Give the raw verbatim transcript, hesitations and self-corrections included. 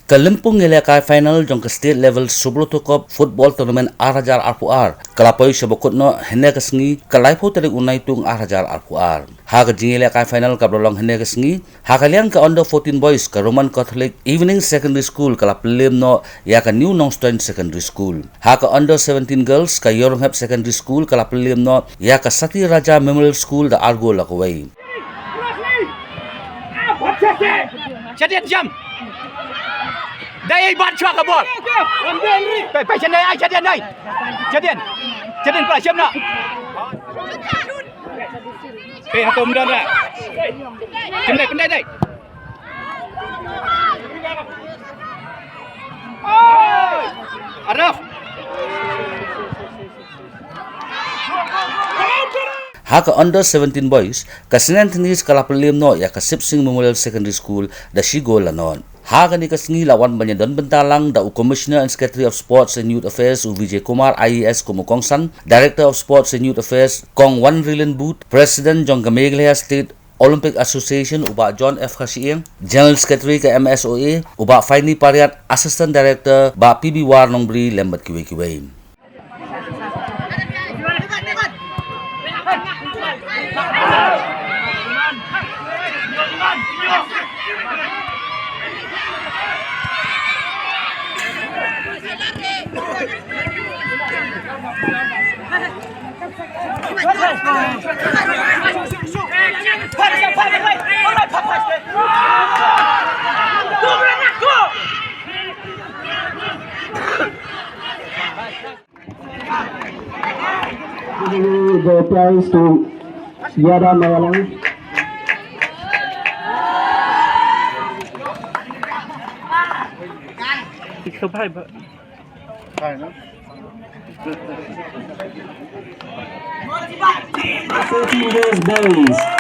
Ka lympung ïalehkai final jong ka State Level Subroto Cup Football Tournament ar hajar arphew ar ka la poi sha ba kut noh hynne ka sngi, ka laiphew tarik u Naitung ar hajar arphew ar. Ha ka jingïalehkai final kaba la long hynne ka sngi, ha ka liang ka Under fourteen Boys, ka Roman Catholic Evening Secondary School ka la pynliem noh ïa ka New Nongstoiñ Secondary School. Ha ka Under seventeen Girls, ka Ïarohep Secondary School ka la pynliem noh ïa ka Sati Raja Memorial School da ar gol la kawei. Shadian jam. Dai, ai bat shwa ka bol. Pe, pe, Shadian, ai, Shadian, ai. Shadian. Shadian, kau sham na. Pe, hato mdan na. Pendai, pendai, dai. Araf. Ha ka Under seventeen Boys, ka Saint Anthony's ka la pynliem noh ïa ka Sip Sing Memorial Secondary School da shi gol la nod. Ha kane ka sngi la wan ban ïadon bynta lang da u Commissioner and Secretary of Sports and Youth Affairs u Vijay Kumar I A S kum u kongsan, Director of Sports and Youth Affairs Kong Wanrilin Booth, President jong ka Meghalaya State Olympic Association u Bah John F Khashiing, General Secretary ka M S O A u Bah Faini Pariat, Assistant Director Bah P B War Nongbri lem bad kiwei kiwei. Giving the prize to Yada Mayalang. It's so bad, but Fourteen years boys.